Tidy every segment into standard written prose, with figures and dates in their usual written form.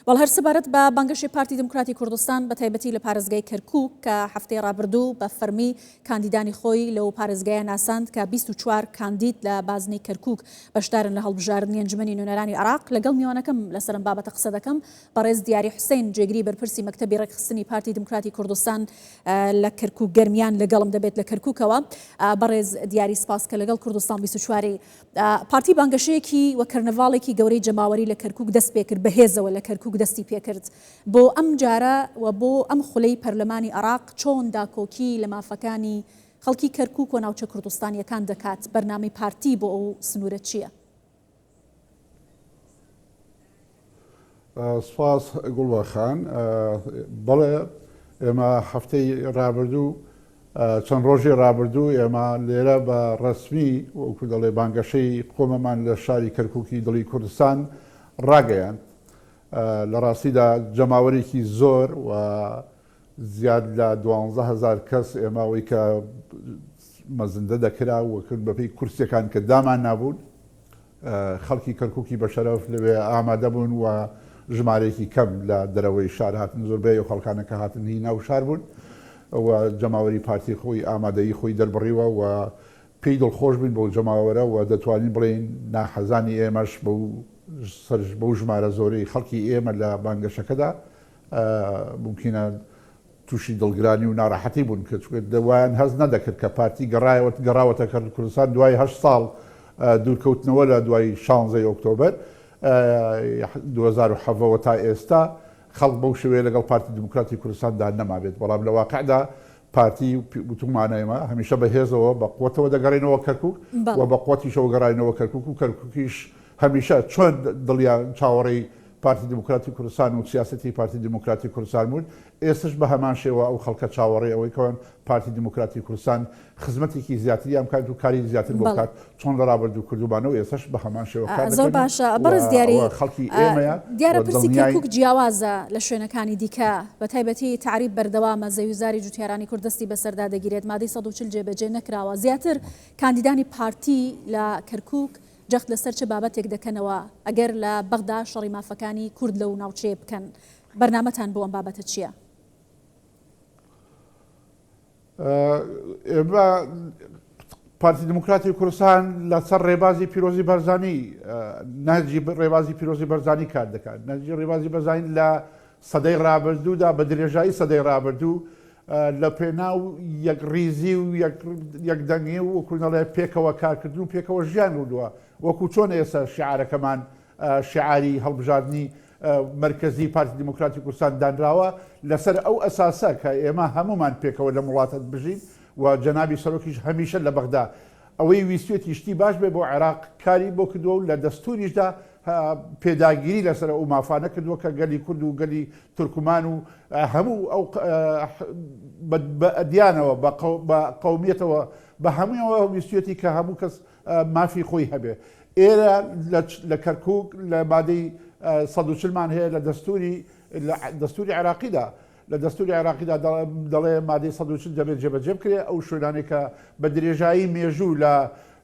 بەڵێ هەر سەبارەت بە بانگەشەی پارتی دیموکراتی کوردستان بە تایبەتی لە پارێزگای کەرکوک کە هەفتەی ڕابردوو بە فەرمی کاندیدانی خۆی لەو پارێزگایە ناساند کە 24 کاندید لە بازنەی کەرکوک بەشدارن لە هەڵبژاردنی ئەنجومەنی نوێنەرانی عێراق لەگەڵ میوانەکەم لەسەر ئەم بابەتە قسە دەکەم بەڕێز دیاری حوسەین جێگری بەرپرسی مەکتەبی ڕێکخستنی پارتی دیموکراتی کوردستان لە کەرکوک گەرمیان لەگەڵم دەبێت لە کەرکوکەوە بەڕێز دیاری سپاس کە لەگەڵ کوردستان 24 پارتی بانگەشەیەکی و کەرنەڤاڵێکی گەورەی جەماوەری لە کەرکوک دەست پێکرد، بەهێزەوە لە کەرکوک دەستی پێکرد. بۆ ئەم جارە و بۆ ئەم خولەی پەرلەمانی عێراق چۆن داکۆکی لە مافەکانی خەڵکی کەرکوک و ناوچە کوردستانییەکان دەکات؟ بەرنامەی پارتی بۆ ئەو سنوورە چییە؟ سوپاس گوڵبە خان. بەڵێ ئێمە هەفتەی ڕابردوو چەند ڕۆژی ڕابردوو ئێمە لێرە بە ڕەسمی وەکو دەڵێ بانگەشەی خۆمەمان لە شاری کەرکوکی دڵی کوردستان ڕاگەیاند. لە ڕاستیدا جەماوەرێکی زۆر و زیاد لە 12 هەزار کەس ئێمە ئەوەی کە مەزندە دەکرا و کرد بەپێی کورسیەکان کە دامان نابوون خەڵکی کەرکوکی بەشەرەف لەوێ ئامادە بوون و ژمارەیەکی کەم لە دەرەوەی شار هاتن، زۆربەی ئەو خەڵکانە کە هاتن هی ناو شار بوون و جەماوەری پارتی خۆی ئامادەیی خۆی دەربڕیوە و پێی دڵخۆش بووین بەو جەماوەرە و دەتوانین بڵێین ناحەزانی ئێمەش بەو سەر بەو ژمارە زۆرەی خەڵکی ئێمە لە بانگەشەکەدا مومکینە تووشی دڵگرانی و ناڕەحەتی بوون کە چونکە وایان هەست نەدەکرد کە پارتی گەڕایەوە گەڕاوەتە کوردستان دوای هەشت ساڵ دوورکەوتنەوە لە دوای شانزەی ئۆکتۆبەر 2017 وە تا ئێستا خەڵک بەو شێوەیە لەگەڵ پارتی دیموکراتی کوردستاندا نەمابێت بەڵام لە واقعدا پارتی وتومانە ئێمە هەمیشە بە هێزەوە بە قوتەوە دەگەڕێنەوە کەرکک و بە قوتیشەوە گەڕاینەوە کەرکک و کەرککیش هەمیشە چۆن دڵیان چاوەڕێی پارتی دیموکراتی کوردستان و سیاسەتی پارتی دیموکراتی کوردستان بوون، ئێستش بە هەمان شێوە ئەو خەڵکە چاوەڕێی ئەوەی کەوەن پارتی دیموکراتی کوردستان خزمەتێکی زیاتریان بکات و کاری زیاتر بۆ بکات، چۆن لە ڕابردوو کردوومانە و ئێستش بە هەمان شێوە کار زۆر دەکەین باشە و بەڕێز دیاری، ئەوە خەڵکی ئێمەیە دیارە و پرسی دڵنیاین. کەرکوک جیاوازە لە شوێنەکانی دیکە، بە تایبەتی تەعریب بەردەوامە، زەویوزاری جوتیارانی کورد دەستی بەسەردا دەگیرێت، مادەی 140 جێبەجێ نەکراوە، زیاتر کاندیدانی پارتی لە کەرکوک جەخت لەسەر چ بابەتێک دەکەنەوە ئەگەر لە بەغدا شەڕی مافەکانی کورد لەو ناوچەیە بکەن؟ بەرنامەتان بۆ ئەم بابەتە چییە؟ ئێمە پارتی دیموکراتی کوردستان لەسەر ڕێبازی پیرۆزی بەرزانی نەهجی ڕێبازی پیرۆزی بەرزانی کار دەکات نەهجی ڕێبازی بەرزانی لە سەدەی ڕابردوودا بە درێژایی سەدەی ڕابردوو لە پێناو یەکڕیزی و یەکدەنگی و وەکو دەڵێ پێکەوە کارکردن و پێکەوە ژیان بووە وەکو چۆن ئێستا شیعارەکەمان شیعاری هەڵبژاردنی مەرکەزی پارتی دیموکراتی کوردستان دانراوە لەسەر ئەو ئەساسە کە ئێمە هەمومان پێکەوە لەم وڵاتە بژین و جەنابی سەرۆکیش هەمیشە لە بەغدا ئەوەی ویستوێتی شتی باش بێ بۆ عێراق کاری بۆ کردووە و لە دەستوریشدا پێداگیری لەسەر ئەو مافانە کردووە کە گەلی کورد و گەلی تورکمان و هەموو ئەو بە ئەدیانەوە بە قەومیەتەوە بە هەموویەوە ویستوێتی کە هەموو کەس مافی خۆی هەبێ. ئێرە لە کەرکوک لە مادەی 140 مان هەیە لە دەستوری لە دەستوری عێراقیدا لە دەستوری عێراقیدا دەڵێ مادەی 140 دەبێت جێبەجێ بکرێ ئەو شوێنانەی کە بە درێژایی مێژوو لە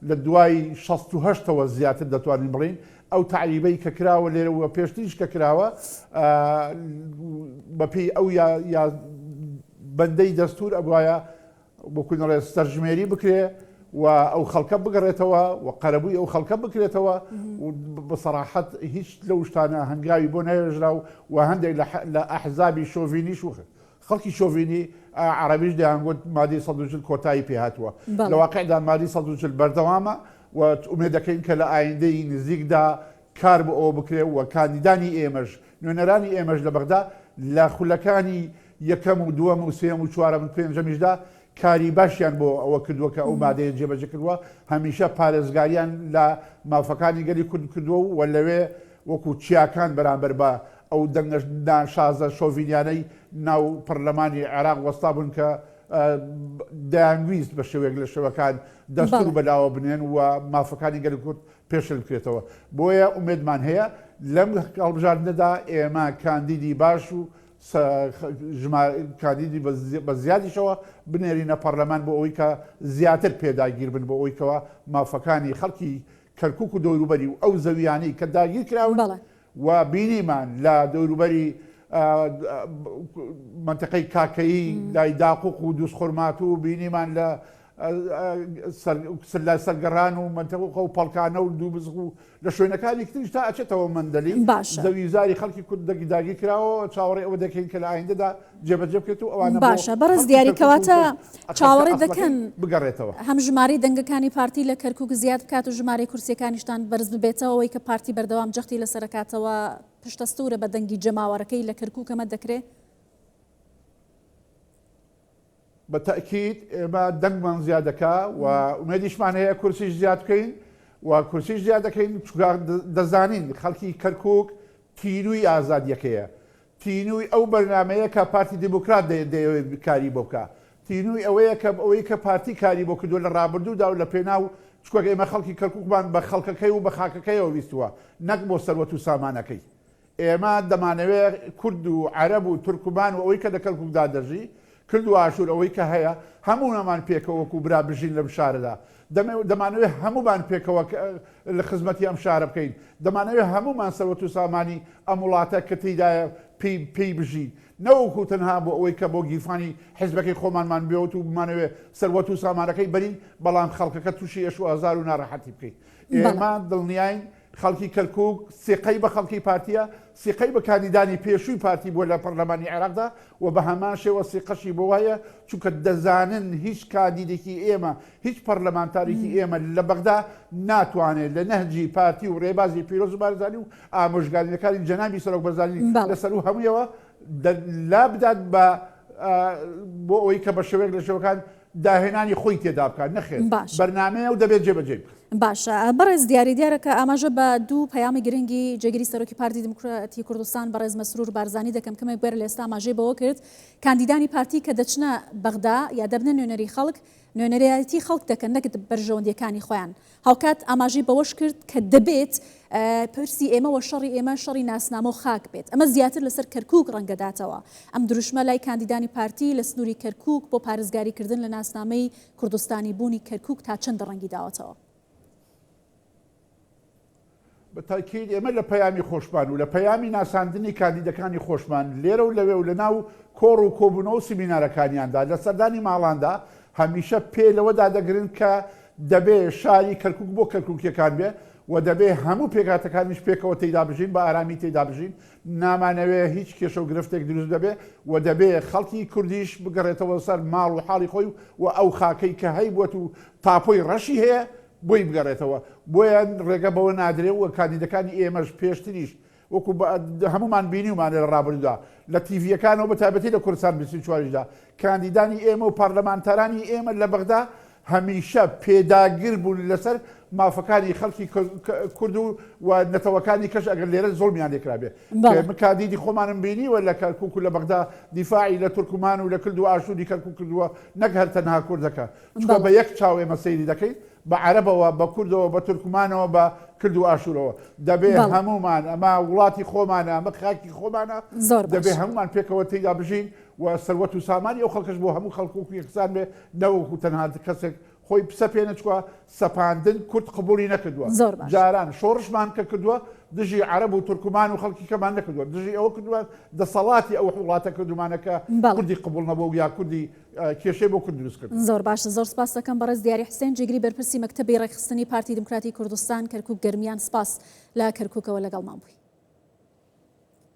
لە دوای 68ەوە زیاتر دەتوانین بڵێین ئەو تەعریبەی کە کراوە لێرە و پێشتریش کە کراوە بەپێی ئەو یا بەندەی دەستور ئەبوایە وەکو دەڵێ سەرژمێری بکرێ و ئەو خەڵکە بگەڕێتەوە و قەرەبووی ئەو خەڵکە بکرێتەوە و بەسەراحەت هیچ لەو شتانە هەنگاوی بۆ نەهێژرا و هەندێک لە ئەحزابی شۆڤینیش و خەڵکی شۆڤینی عەرەبیش دەیانگوت مادەی 140 کۆتایی پێهاتووە. لە واقعدا مادەی 140 بەردەوامە و ئومێد دەکەین کە لە ئایندەی نزیکدا کار بۆ ئەوە بکرێ و کاندیدانی ئێمەش، نوێنەرانی ئێمەش لە بەغدا لە خولەکانی یەکەم و دووەم و سێیەم و چوارەم و پێنجەمیشدا کاری باشیان بۆ ئەوە کردووە کە ئەو مادەیە جێبەجێ کردووە، هەمیشە پارێزگاریان لە مافەکانی گەلی کورد کردووە و لەوێ وەکو چیاکان بەرامبەر بە ئەو دەنگە ناشازە شۆڤینیانەی ناو پەرلەمانی عێراق وەستابوون کە دەیانویست بە شێوەیەک لە شێوەکان دەستور بەلاوە بنێن و مافەکانی گەلی کورد پێشێل بکرێتەوە. بۆیە ئومێدمان هەیە لەم هەڵبژاردنەدا ئێمە کاندیدی باش و کاندیدی بە زیادیشەوە بنێرینە پەرلەمان بۆ ئەوەی کە زیاتر پێداگیر بن بۆ ئەوەی کەوا مافەکانی خەڵکی کەرکوک و دەوروبەری و ئەو زەویانەی کە داگیر کراون. و بینیمان لە دەوروبەری مەنتقەی کاکەیی لای داقوق و دووزخورماتوو بینیمان لە لە سەرگەڕان و مەنتەقە و پەڵکانە و دووبزغ و لە شوێنەکانی تریش تا ئەچێتەوە مەندەلی باشە. زەوی زاری خەڵکی کورد دەگی داگیر کراوە چاوەڕێی ئەوە دەکەین کە لە ئایندەدا جێبەجێ بکرێت و ئەوانە بۆ باشە بەڕێز خەڵکی دیاری کەرکوک و کەواتە خەڵکە چاوەڕێ ئەسڵەکەی دەکەن بگەڕێتەوە. هەم ژمارەی دەنگەکانی پارتی لە کەرکوک زیاد بکات و ژمارەی کورسیەکانیشتان بەرز ببێتەوە ئەوەی کە پارتی بەردەوام جەختی لەسەرەکاتەوە پشتەستورە بە دەنگی جەماوەرەکەی لە کەرکوک ئەمە دەکرێ؟ بە تەئکید ئێمە دەنگمان زیاد دەکا و ئومێدیشمان هەیە کورسیش زیاد بکەین و کورسیش زیاد دەکەین چونکە دەزانین خەڵکی کەرکوک تینووی ئازادیەکەیە تینووی ئەو بەرنامەیە کە پارتی دیموکرات دەیەوێت کاری بۆ بکا تینووی ئەوەیە کە ئەوەی کە پارتی کاری بۆ کردووە لە ڕابردوودا و لە پێناو چونکە ئێمە خەڵکی کەرکوکمان بە خەڵکەکەی و بە خاکەکەیەوە ویستووە نەک بۆ سەروەت و سامانەکەی ئێمە دەمانەوێ کورد و عەرەب و تورکمان و ئەوەی کە لە کەرکوکدا دەژی، کلد و ئاشور ئەوەی کە هەیە، هەموومان پێکەوە وەکو برا بژین لەم شارەدا. دەمانەوێ هەموومان پێکەوە لە خزمەتی ئەم شارە بکەین. دەمانەوێ هەموومان سەروەت و سامانی ئەم وڵاتە کە تێیدایە پێی پێی بژین. نەوەکو تەنها بۆ ئەوەی کە بۆ گیرفانی حیزبەکەی خۆمانمان بێت و بمانەوێ سەروەت و سامانەکەی بەرین، بەڵام خەڵکەکە تووشی ئێش و ئازار و ناڕەحەتی بکەین. ئێمە دڵنیاین خەڵکی کەرکوک سیقەی بە خەڵکی پارتیە، سیقەی بە کاندیدانی پێشووی پارتی بووە لە پەرلەمانی عێراقدا و بە هەمان شێوە سیقەشی بۆ هەیە، چونکە دەزانن هیچ کاندیدێکی ئێمە، هیچ پەرلەمانتارێکی ئێمە لە بەغدا ناتوانێت لە نەهجی پارتی و رێبازی پیرۆز بارزانی و ئامۆژگارییەکانی جەنابی سەرۆک بەرزانی لە سەروو هەموویەوە لابدات بە بۆ ئەوەی کە بە شێوەیەک لە شێوەکان داهێنانی خۆی تێدا بکات، نەخێر باشە. بەرنامەیە و دەبێت جێبەجێی بکات. باشە بەڕێز دیاری، دیارە کە ئاماژە بە دوو پەیامی گرنگی جێگری سەرۆکی پارتی دیموکراتی کوردستان بەڕێز مەسرور بارزانی دەکەم، کەمێک بەر لە ئێستا ئاماژەی بەوە کرد کاندیدانی پارتی کە دەچنە بەغدا یا دەبنە نوێنەری خەڵک نوێنەرایەتی خەڵک دەکەن نەک بەرژەوەندییەکانی خۆیان، هاوکات ئاماژەی بەوەش کرد کە دەبێت پرسی ئێمە و شەڕی ئێمە شەڕی ناسنامە و خاک بێت، ئەمە زیاتر لەسەر کەرکوک ڕەنگەداتەوە. ئەم دروشمە لای کاندیدانی پارتی لە سنووری کەرکوک بۆ پارێزگاریکردن لە ناسنامەی کوردستانی بوونی کەرکوک تا چەند ڕەنگی داوەتەوە؟ بە تاکید ئێمە لە پەیامی خۆشمان و لە پەیامی ناساندنی کاندیدەکانی خۆشمان لێرە و لەوێ و لە ناو کۆڕ و کۆبوونەوە و سیمینارەکانیاندا لە سەردانی ماڵاندا هەمیشە پێ لەوە دادەگرن کە دەبێ شاری کەرکوک بۆ کەرکوکیەکان بێ و دەبێ هەموو پێکهاتەکانیش پێکەوە تێیدا بژین، بە ئارامی تێیدا بژین، نامانەوێ هیچ کێشە و گرفتێک دروست ببێ و دەبێ خەڵکی کوردیش بگەڕێتەوە سەر ماڵ و حاڵی خۆی و ئەو خاکەی کە هەیبووەت و تاپۆی ڕەشی هەیە بۆی بگەڕێتەوە. بۆیە ڕێگە بەوە نادرێ و کاندیدەکانی ئێمەش پێشتریش وەکو هەموومان بینیومانە لە ڕابردوودا لە تیڤییەکانەوە بە تایبەتی لە کوردستان 24 یشدا کاندیدانی ئێمە و پارلەمانتارانی ئێمە لە بەغدا هەمیشە پێداگر بوون لەسەر مافەکانی خەڵکی کورد و و نەتەوەکانی کەش ئەگەر لێرە زوڵمیان لێکرابێ من کاندیدی خۆمانم بینیوە لە کەرکوک و لە بەغدا دیفاعی لە تورکمان و لە کلد و ئاشووری کەرکوک کردووە نەک هەر تەنها کوردەکە چونکە بە یەک چاو ئێمە سەیری دەکەین، بە عەرەبەوە، بە کوردەوە، بە تورکمانەوە، بە کلد و ئاشوورەوە. دەبێ هەموومان، ئەمە وڵاتی خۆمانە، ئەمە خاکی خۆمانە، دەبێ هەموومان پێکەوە تێیدا بژین و سەروەت و سامانی ئەو خەڵکەش بۆ هەموو خەڵک وەکو یەکسان بێ، نەوەکو تەنها کەسێک خۆی بسەپێنێ، چونکە سەپاندن کورد قبوڵی نەکردووە. جاران شۆڕشمان کە کردووە، دژی عەرەب و تورکمان و خەڵکی کەمان نەکردووە، دژی ئەوە کردووە دەسەڵاتی ئەو وڵاتە کردوومانە کە کوردی قبوڵ نەبووە و یا کوردی کێشەی بۆ کورد دروست کرد. زۆر باشە زۆر سپاست دەکەم بەڕێز دیاری حوسێن جێگری بەرپرسی مەکتەبی ڕێکخستنی پارتی دیموکراتی کوردستان کەرکوک گەرمیان سپاس لە کەرکوکەوە لەگەڵمان بووی.